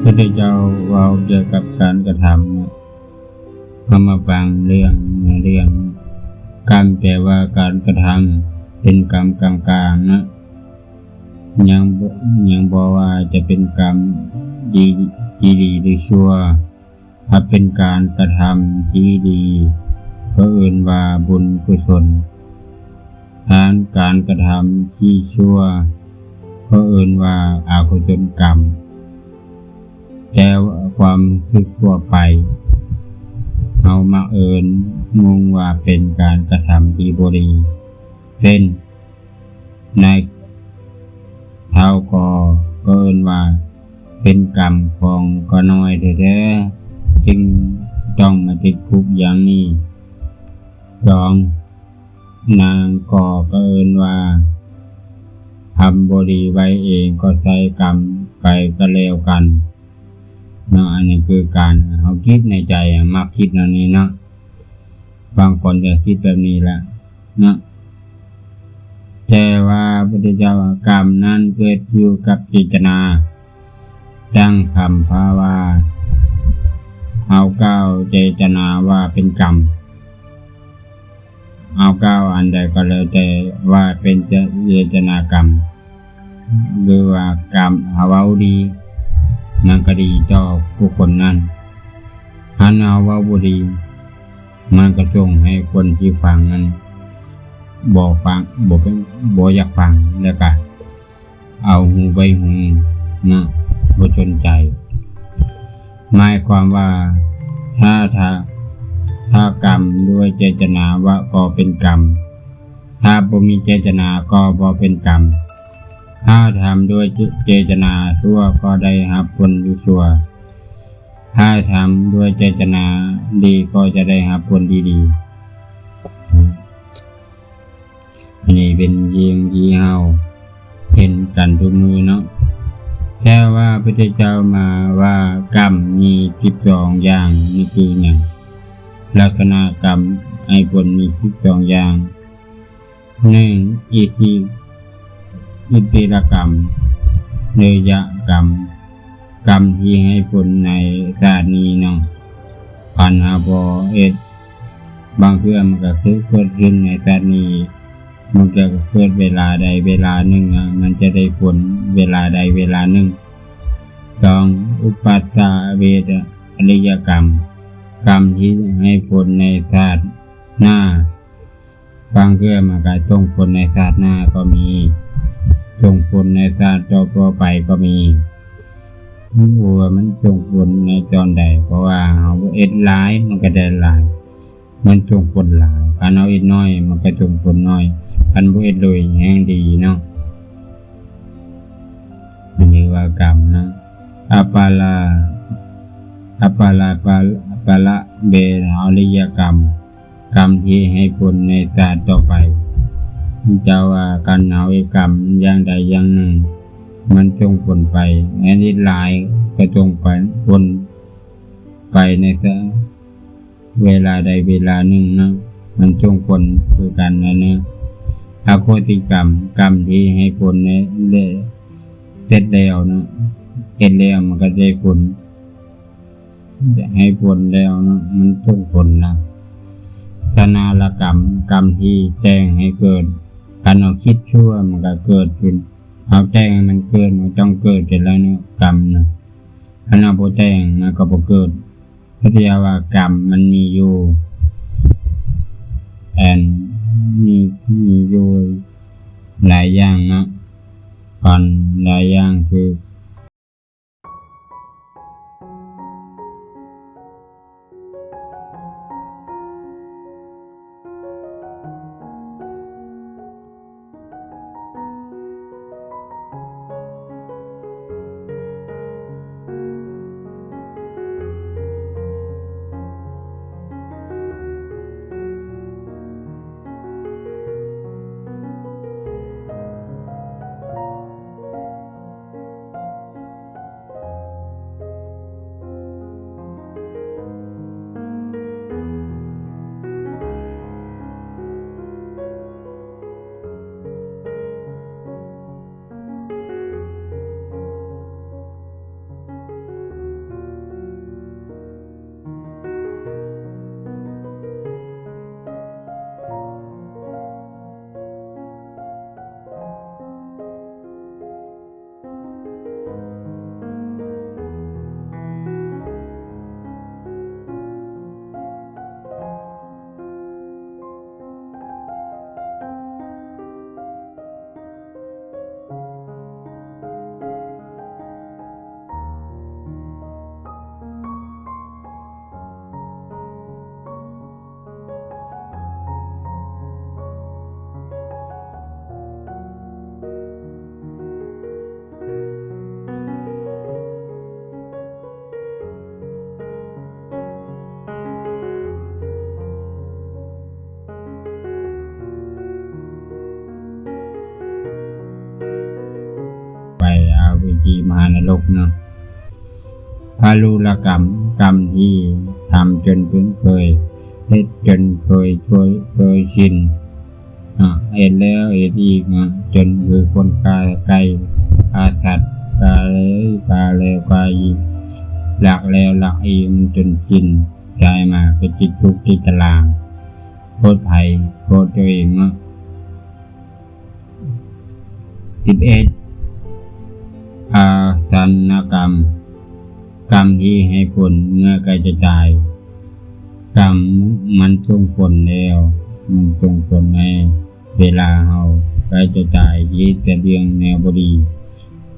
ພະພຸດທະເຈົ້າເວົ້າກ່ຽວກັບການກະທຳເນາະ. ເຮົາມາຟັງເລື່ອງ ເລື່ອງກຳ ແປວ່າການກະທຳ ເປັນກຳກາງໆເນາະ. ຍັງບໍ່ ຍັງບໍ່ວ່າຈະເປັນກຳທີ່ ທີ່ດີຫຼືຊົ່ວ. ຖ້າເປັນການກະທຳທີ່ດີ ກໍເອີ້ນວ່າບຸນກຸສົນ. ຖ້າການກະທຳທີ່ຊົ່ວ ກໍເອີ້ນວ່າອະກຸສົນກຳ. ແຕ່ຄວາມຖືກທົ່ວໄປ ເຮົາມັກເອີ້ນງຸ່ງວ່າເປັນການກະທຳທີ່ບໍ່ດີ. ເຊັ່ນ ນາຍເຖົ້າກໍ ກໍເອີ້ນວ່າເປັນກຳຂອງຂ້ານ້ອຍແທ້ໆ ຈຶ່ງຕ້ອງມາຕິດຄຸກຢ່າງນີ້. ສອງ ນາງກໍ ກໍເອີ້ນວ່າທຳບໍ່ດີໄວ້ເອງ ກໍໃຊ້ກຳໄປກໍແລ້ວກັນເນາະ. ອັນນີ້ຄືການເຮົາຄິດໃນໃຈ ມັກຄິດແນວນີ້ເນາະ. ບາງຄົນກໍຄິດແບບນີ້ແຫຼະເນາະ. ແຕ່ວ່າພຸດທະເຈົ້າວ່າ ກຳນັ້ນເກີດຢູ່ກັບເຈດຕະນາ. ດັ່ງຄຳພາວ່າ ເຮົາກ່າວເຈດຕະນາວ່າເປັນກຳ. ເຮົາກ່າວອັນໃດກໍແລ້ວແຕ່ວ່າເປັນເຈ ເຈດຕະນາກຳ ຫຼືວ່າກຳ ເຮົາເວົ້າດີ ມັນກໍດີຕໍ່ບຸກຄົນນັ້ນ. ຄັນເຮົາເວົ້າບໍ່ດີ ມັນກໍສົ່ງໃຫ້ຄົນທີ່ຟັງນັ້ນບໍ່ຟັງ ບໍ່ເປັນ ບໍ່ຢາກຟັງ ແລ້ວກະເອົາຫູໄວ້ຫູເນາະ ບໍ່ສົນໃຈ. ໝາຍຄວາມວ່າ ຖ້າ ຖ້າ ຖ້າກຳດ້ວຍເຈດຕະນາວ່າກໍເປັນກຳ, ຖ້າບໍ່ມີເຈດຕະນາກໍບໍ່ເປັນກຳ. ຖ້າທຳດ້ວຍເຈ ເຈດຕະນາຊົ່ວກໍໄດ້ຮັບຜົນດີຊົ່ວ, ຖ້າທຳດ້ວຍເຈດຕະນາດີກໍຈະໄດ້ຮັບຜົນດີດີ. ອັນນີ້ເປັນເລື່ອງທີ່ເຮົາເຫັນກັນທຸກມື້ເນາະ. ແຕ່ວ່າພະເຈົ້າມາວ່າກຳມີສິບສອງຢ່າງ ນີ້ຄືຫຍັງ? ລັກສະນະກຳໃຫ້ຜົນມີສິບສອງຢ່າງ. ໜຶ່ງ ອິດທິ ອິດທິລະກຳ ເນຍຍະກຳ ກຳທີ່ໃຫ້ຜົນໃນຊາດນີ້ເນາະ. ຄັນເຮົາບໍ່ເຮັດ ບາງເທື່ອມັນກໍຄືເກີດຂຶ້ນໃນຊາດນີ້, ມັນກໍເກີດເວລາໃດເວລາໜຶ່ງນະ, ມັນຈະໄດ້ຜົນເວລາໃດເວລາໜຶ່ງ. ສອງ ອຸປັດສະເວດະ ອະລິຍະກຳ ກຳທີ່ໃຫ້ຜົນໃນຊາດໜ້າ. ບາງເທື່ອມັນກໍສົ່ງຜົນໃນຊາດໜ້າກໍມີ, ສົ່ງຜົນໃນຊາດຕໍ່ໆໄປກໍມີ. ບໍ່ຮູ້ວ່າມັນສົ່ງຜົນໃນຕອນໃດ, ເພາະວ່າເຮົາເຮັດຫຼາຍ ມັນກໍໄດ້ຫຼາຍ, ມັນສົ່ງຜົນຫຼາຍ. ຄັນເຮົາເຮັດໜ້ອຍ ມັນກໍສົ່ງຜົນໜ້ອຍ, ຄັນບໍ່ເຮັດເລີຍແຮ່ງດີເນາະ. ອັນນີ້ວ່າກຳນະ. ອະປາລາ ອະປາລາ ປາລະ ເບນ ອະລິຍະກຳ ກຳທີ່ໃຫ້ຜົນໃນຊາດຕໍ່ໄປ. ເຈົ້າວ່າຄັນເຮົາເຮັດກຳຢ່າງໃດຢ່າງໜຶ່ງ ມັນສົ່ງຜົນໄປ, ແມ່ນເຮັດຫຼາຍກໍສົ່ງໄປ ຜົນໄປໃນຊາດເວລາໃດເວລາໜຶ່ງເນາະ, ມັນສົ່ງຜົນຄືກັນນັ້ນນະ. ອະໂຄຕິກຳ ກຳທີ່ໃຫ້ຜົນໃນ ເຮັດແລ້ວເນາະ, ເຮັດແລ້ວມັນກໍໄດ້ຜົນ ໃຫ້ຜົນແລ້ວເນາະ, ມັນສົ່ງຜົນນະ. ສະນາລະກຳ ກຳທີ່ແຕ່ງໃຫ້ເກີດ, ຄັນເຮົາຄິດຊົ່ວມັນກໍເກີດຂຶ້ນ, ເຮົາແຕ່ງໃຫ້ມັນເກີດ ມັນຕ້ອງເກີດຂຶ້ນແລ້ວເນາະ ກຳນະ. ຄັນເຮົາບໍ່ແຕ່ງມັນກໍບໍ່ເກີດ. ເພາະທີ່ວ່າກຳມັນມີຢູ່ ແອນ ມີ ມີຢູ່ຫຼາຍຢ່າງເນາະ, ກຳຫຼາຍຢ່າງຄື ຕົກເນາະ. ພາລຸລະກຳ ກຳທີ່ທຳຈົນຄຸ້ນເຄີຍ ເຮັດຈົນເຄີຍ ເຄີຍ ເຄີຍຊິນ ເນາະ ເຮັດແລ້ວເຮັດອີກເນາະ ຈົນຄືຄົນຂ້າໄກ່ ຂ້າສັດ ຂ້າແລ້ວຂ້າອີກ ລັກແລ້ວລັກອີກ ມັນຈົນຊິນໃຈມາ ກໍຈິດທຸກຈິດຕະລາງ ໂທດໃຜໂທດຕົວເອງເນາະ. ສິບເອັດ ອາສັນນະກຳ ກຳທີ່ໃຫ້ຜົນເມື່ອໃກ້ຈະຕາຍ ກຳມັນສົ່ງຜົນແລ້ວ ມັນສົ່ງຜົນໃຫ້ເວລາເຮົາໃກ້ຈະຕາຍ ຄິດແຕ່ເລື່ອງແນວບໍ່ດີ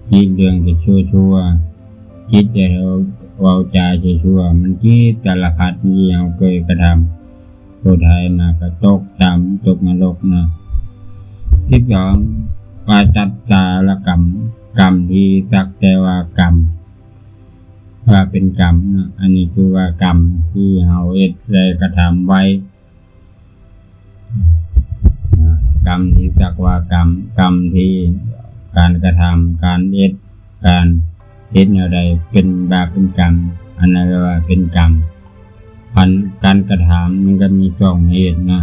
ຄິດເລື່ອງທີ່ຊົ່ວໆ ຄິດແຕ່ເວົ້າຈາຊົ່ວໆ ມັນຄິດສາລະພັດທີ່ເຮົາເຄີຍກະທຳ ສຸດທ້າຍມາກໍຕົກຕ່ຳ ຕົກນະລົກເນາະ. ສິບສອງ ວາຈັດຕາລະກຳ ກຳທີ່ສັກແຕ່ວ່າກຳ ວ່າເປັນກຳເນາະ ອັນນີ້ຄືວ່າກຳທີ່ເຮົາເຮັດ ແລະ ກະທຳໄວ້ ກຳທີ່ສັກວ່າກຳ ກຳທີ່ການກະທຳ ການເຮັດ ການເຮັດແນວໃດເປັນບາບເປັນກຳ ອັນນັ້ນເອີ້ນວ່າເປັນກຳ. ອັນການກະທຳມັນກໍມີສອງເຫດນະ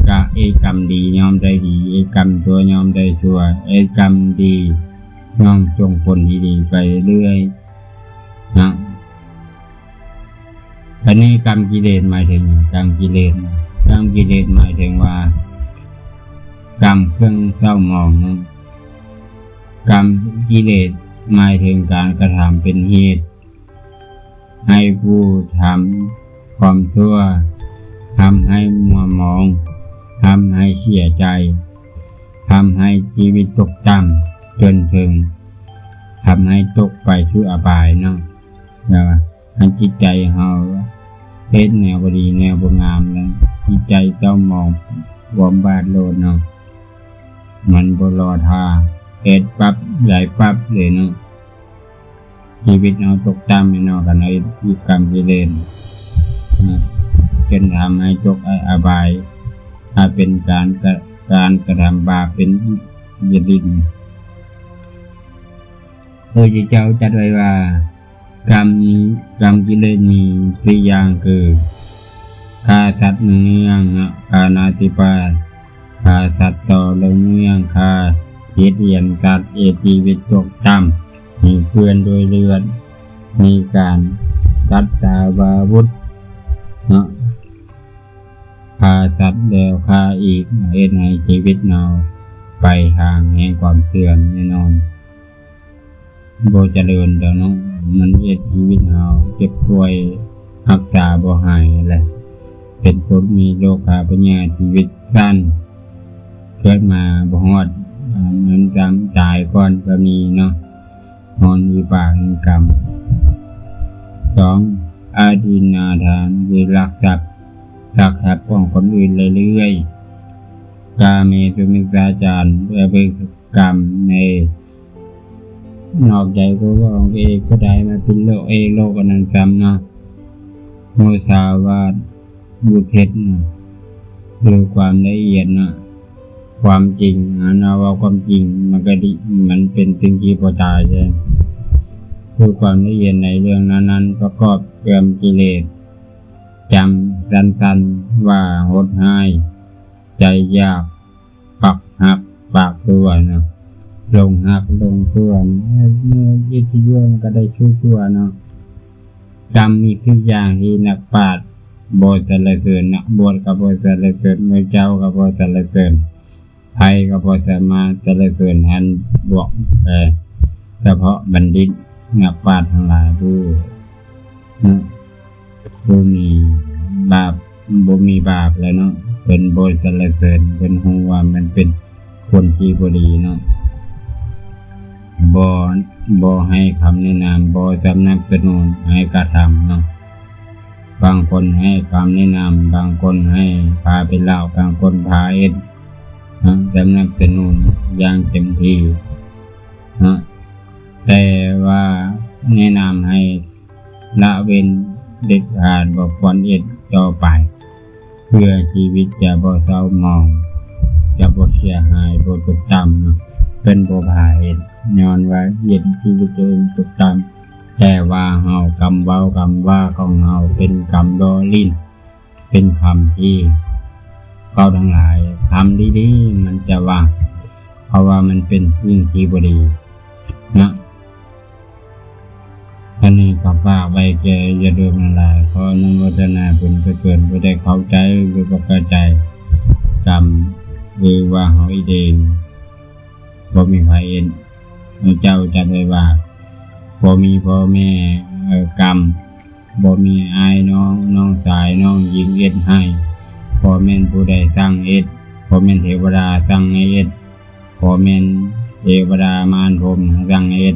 ກະເຮັດກຳດີຍ່ອມໄດ້ດີ ເຮັດກຳຊົ່ວຍ່ອມໄດ້ຊົ່ວ ເຮັດກຳດີຍ່ອມສົ່ງຜົນທີ່ດີໄປເລື້ອຍນະ. ບັດນີ້ກຳກິເລດໝາຍເຖິງຫຍັງ? ກຳກິເລດ ກຳກິເລດໝາຍເຖິງວ່າ ກຳເຄື່ອງເສົ້າໝອງເນາະ. ກຳກິເລດໝາຍເຖິງການກະທຳເປັນເຫດ ໃຫ້ຜູ້ທຳຄວາມຊົ່ວ ທຳໃຫ້ມົວໝອງ ທຳໃຫ້ເສຍໃຈ ທຳໃຫ້ຊີວິດຕົກຕ່ຳຈົນເຖິງ ທຳໃຫ້ຕົກໄປສູ່ອະບາຍເນາະ. ແຕ່ວ່າຄັນຈິດໃຈເຮົາເຮັດແນວບໍ່ດີ ແນວບໍ່ງາມແລ້ວ ຈິດໃຈເສົ້າໝອງ ຄວາມບາດໂລດເນາະ ມັນບໍ່ລໍຖ້າ ເຮັດປັບໄດ້ປັບເລີຍເນາະ. ຊີວິດເຮົາຕົກຕ່ຳແນ່ນອນ ຄັນເຮົາເຮັດກຳກິເລດນະ ຈົນທຳໃຫ້ຕົກອະບາຍ ຖ້າເປັນການກະ ການກະທຳບາບ ເປັນຢາລິດ. ພະພຸດທະເຈົ້າຈັດໄວ້ວ່າ ກຳ ກຳກິເລດມີສີ່ຢ່າງ ຄື ຂ້າສັດເນືອງໆ ເນາະ ປານາຕິບາຕ ຂ້າສັດຕໍ່ເນື່ອງ ຂ້າເຫດຮຽນສັດ ເຮັດຊີວິດຕົກຕ່ຳ ມີເປື້ອນດ້ວຍເລືອດ ມີການສັດຕາວາວຸດເນາະ ຂ້າສັດແລ້ວຂ້າອີກ ເຮັດໃຫ້ຊີວິດເຮົາໄປທາງແຫ່ງຄວາມເສື່ອມແນ່ນອນ. ບໍ່ຈະເລີນດອກເນາະ ມັນເຮັດຊີວິດເຮົາເຈັບປ່ວຍ ຮັກສາບໍ່ຫາຍແຫຼະ ເປັນຄົນມີໂລຄາພະຍາດ ຊີວິດສັ້ນ ເກີດມາບໍ່ຮອດ ອາ ມັນຈຳຕາຍກ່ອນກໍມີເນາະ ຍ້ອນວິບາກແຫ່ງກຳ. ສອງ ອະທິນນາທານ ຄືລັກຊັບ ລັກຊັບຂອງຄົນອື່ນເລື້ອຍໆ ກາເມສຸມິດສາຈານ ເພື່ອໄປກຳໃນ ນອກໃຈຜູ້ຂອງເອກ ຜູ້ໃດມາເປັນໂລກເອກໂລກອັນນັ້ນຊ້ຳເນາະ. ມຸສາວາດ ບຸດເທັດນະ ຄືຄວາມລະອຽດນະ ຄວາມຈິງ ອັນເຮົາເວົ້າຄວາມຈິງ ມັນກໍດີ ມັນເປັນສິ່ງທີ່ບໍ່ຕາຍເດ້ ຄືຄວາມລະອຽດໃນເລື່ອງນັ້ນໆ ປະກອບເຄື່ອງກິເລດ ຈຳສັ້ນໆ ວ່າໂຫດຮ້າຍ ໃຈຢາກ ປັກຮັກປາກຊົ່ວນະ ຫຼົງຮັກຫຼົງຊົ່ວນະ ເມື່ອຈິດທີ່ຊົ່ວມັນກໍໄດ້ຊົ່ວໆເນາະ. ກຳມີສີ່ຢ່າງທີ່ນັກປາດບໍ່ສັນລະເສີນ ນັກບວດກໍບໍ່ສັນລະເສີນ ໝູ່ເຈົ້າກໍບໍ່ສັນລະເສີນ ໃຜກໍບໍ່ສາມາດສັນລະເສີນ ຫັ້ນບວກ ເອີ ສະເພາະບັນດິດ ນັກປາດທັງຫຼາຍ ຜູ້ ເນາະ ບໍ່ມີບາບ ບໍ່ມີບາບແລ້ວເນາະ ເພິ່ນບໍ່ສັນລະເສີນ ເພິ່ນຮູ້ວ່າມັນເປັນຜົນທີ່ບໍ່ດີເນາະ ບໍ່ ບໍ່ໃຫ້ຄຳແນະນຳ ບໍ່ສະໜັບສະໜູນໃຫ້ກະທຳເນາະ. ບາງຄົນໃຫ້ຄຳແນະນຳ ບາງຄົນໃຫ້ພາໄປເລົ່າ ບາງຄົນພາເຮັດເນາະ ສະໜັບສະໜູນຢ່າງເຕັມທີ່ເນາະ ແຕ່ວ່າແນະນຳໃຫ້ ລະເວັ້ນເດັດຂາດ ບໍ່ຄວນເຮັດຕໍ່ໄປ ເພື່ອຊີວິດຈະບໍ່ເສົ້າໝອງ ຈະບໍ່ເສຍຫາຍ ບໍ່ຕົກຕ່ຳເນາະ. ເພິ່ນບໍ່ພາເຮັດ ຍ້ອນວ່າເຫັນຊີວິດຕົວເອງຕົກຕ່ຳ, ແຕ່ວ່າເຮົາ ກຳເວົ້າກຳວ່າຂອງເຮົາເປັນກຳຫຼໍ່ຫຼິ້ນ ເປັນຄຳທີ່ເວົ້າທັງຫຼາຍ ຄຳດີໆມັນຈະວ່າ ເພາະວ່າມັນເປັນສິ່ງທີ່ບໍ່ດີນະ. ອັນນີ້ກໍຝາກໄວ້ແກ່ຍາດໂຍມທັງຫຼາຍ. ຂໍອະນຸໂມທະນາບຸນກຸສົນ ຜູ້ໃດເຂົ້າໃຈ ຫຼືບໍ່ເຂົ້າໃຈ ກຳ ຫຼືວ່າເຮົາເຮັດເອງ ບໍ່ມີໃຜເຮັດ. ພະເຈົ້າຈັດໄວ້ວ່າ ບໍ່ມີພໍ່ແມ່ ເອີ ກຳ ບໍ່ມີອ້າຍນ້ອງ ນ້ອງຊາຍ ນ້ອງຍິງເຮັດໃຫ້. ບໍ່ແມ່ນຜູ້ໃດສັ່ງເຮັດ, ບໍ່ແມ່ນເທວະດາສັ່ງໃຫ້ເຮັດ, ບໍ່ແມ່ນເທວະດາມານພົມສັ່ງໃຫ້ເຮັດ.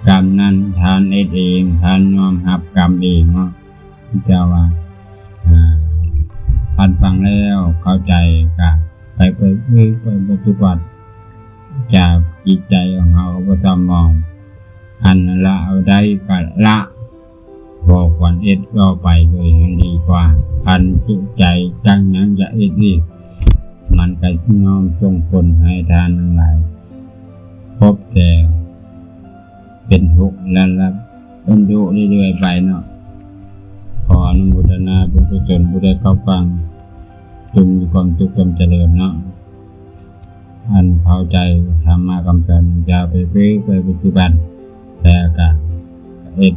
ກຳນັ້ນທ່ານເຮັດເອງ, ທ່ານຍອມຮັບກຳເອງເນາະ. ເຈົ້າວ່າ ອາ ທ່ານຟັງແລ້ວເຂົ້າໃຈ ກະໄປປະ ໄປປະຕິບັດ ຈາກຈິດໃຈຂອງເຮົາບໍ່ເສົ້າໝອງ. ອັນລະເອົາໄດ້ກະລະ, ບໍ່ຄວນເຮັດຕໍ່ໄປເລີຍແຮ່ງດີກວ່າ. ຄັນຈິດໃຈຈັ່ງຍັງຈະເຮັດອີກ, ມັນກະຍ່ອມສົ່ງຜົນໃຫ້ທ່ານທັງຫຼາຍ ພົບແຕ່ເປັນທຸກ ແລະ ເປັນທຸກເລື້ອຍໆໄປເນາະ. ຂໍອະນຸໂມທະນາບຸນກຸສົນ ຜູ້ໄດ້ເຂົ້າຟັງ ຈົ່ງມີຄວາມສຸກຄວາມຈະເລີນເນາະ. ອັນເຂົ້າໃຈທຳມະຄຳສອນຂອງເຈົ້າ ໄປຝຶກໄປປະຕິບັດ ແລ້ວກະເຮັດ